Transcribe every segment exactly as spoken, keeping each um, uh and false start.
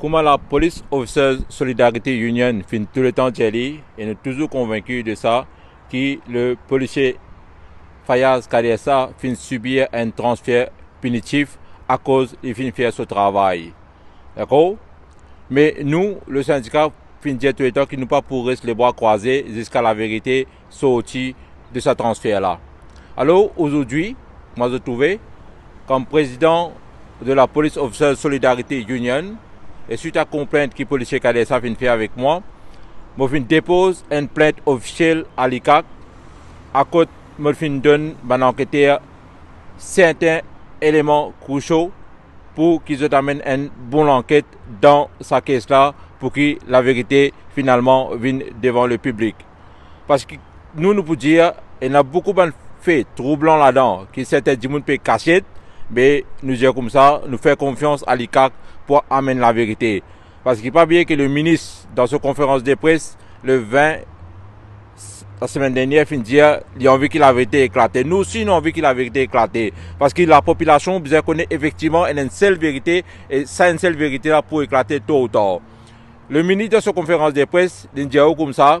Kouma la Police Officers Solidarity Union finn touletan dir li, e nou touzour konvinki de sa, ki le polisie Fayaz Kadessa finn sibir enn transfer pinitif akoz li finn fer so travay. Dakor? Me nou, le sindika, finn dir touletan ki nou pa pou res lebra krwaze ziska laverite sorti de sa transfer la. Alor, azordi, mwa zot trouve, kom prezidan de la Police Officers Solidarity Union, e swit a konplint ki polisie Kadessa finn fer avek mwa, mo finn depoz enn plint ofisiel a l'ICAC, kot mo finn donn bann anketer sertin eleman krusial pou ki zot amenn enn bon lanket dan sa kes la, pou ki laverite finalman vinn devan lepiblik. Parski nou, nou pou dir, ena boukou bann fe troublan ladan, ki sertin dimoun pe kasiet, me nou dir koumsa, nou fer konfians a l'ICAC pou amenn laverite. Parski pa bliye ki le minis, dan so konferans de pres, le vin, lasemenn dernier, finn dir li anvi ki laverite eklate. Nou osi, nou anvi ki laverite eklate. Parski lapopilasion bizin kone efektivman ena enn sel verite, e sa enn sel verite la pou eklate to ou tar. Le minis, dan so konferans de pres, li dir ou koumsa,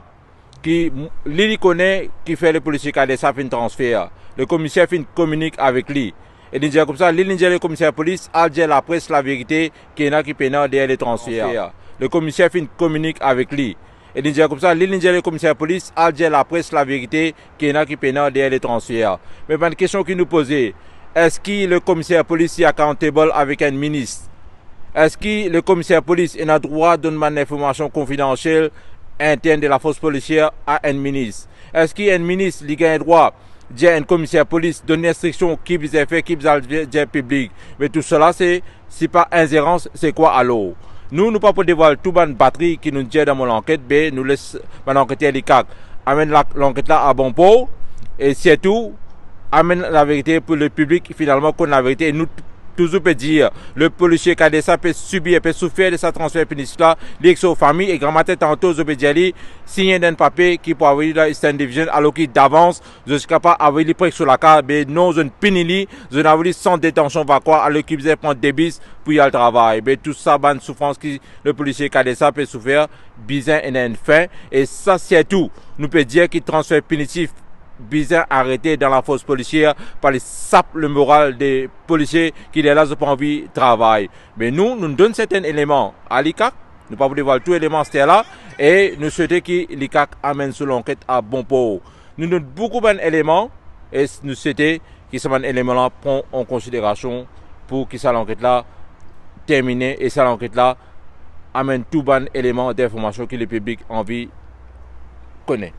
ki m-, li, li kone kifer le polisie Kadessa finn transfer. Le komiser finn kominik avek li. E li dir koumsa, li, li dir le komiser polis, al dir lapres laverite ki ena ki pena deryer le transfer. Le komiser finn kominik avek li. E li dir koumsa, li, li dir le komiser polis, al dir lapres laverite ki ena ki pena deryer le transfer. Me bann kestion ki nou poze, eski le komiser polis li accountable avek enn minis? Eski le komiser polis ena drwa donn bann linformasion konfidansiel intern de lafors polisier a enn minis? Eski enn minis li gagn drwa dir enn komiser polis, donn li instriksion ki bizin fer, ki bizin dir piblik? Me tousala, se, si pa inzerans, se kwa alor? Nou, nou pa pou devwal tou bann batri ki nou dir dan mo lanket, be nou les bann anketer l'ICAC amenn la, lanket la a bon por, e sirtou amenn laverite pou lepiblik finalman konn laverite. E nou t-, touzour pe dir, le polisie Kadessa pe sibir, pe soufer de sa transfer pinitif la, li ek so fami, e gramatin tanto zot pe dir li, sign enn papie ki pou avoy li dan Eastern Division, alor ki davans zot ti kapav avoy li prek so lakaz, be non, zot inn pini li, zot inn avoy li sant detansion Vacoas, alor ki bizin pran de bis pou li al travay. Be tou sa bann soufrans ki le polisie Kadessa pe soufer, bizin ena enn fin, e sa sirtou, nou pe dir ki transfer pinitif bizin arete dan lafors polisier, pa li sap lemoral de polisie ki lerla zot pa anvi travay. Me nou, nou donn sertin eleman a l'ICAC, nou pa pou devwal tou eleman aster la, e nou swete ki l'ICAC amenn so lanket a bon por. Nou donn boukou bann eleman, e s-, nou swete ki sa bann eleman la pran an konsiderasion pou ki sa lanket la termine, e sa lanket la amenn tou bann eleman dinformasion ki lepiblik anvi kone.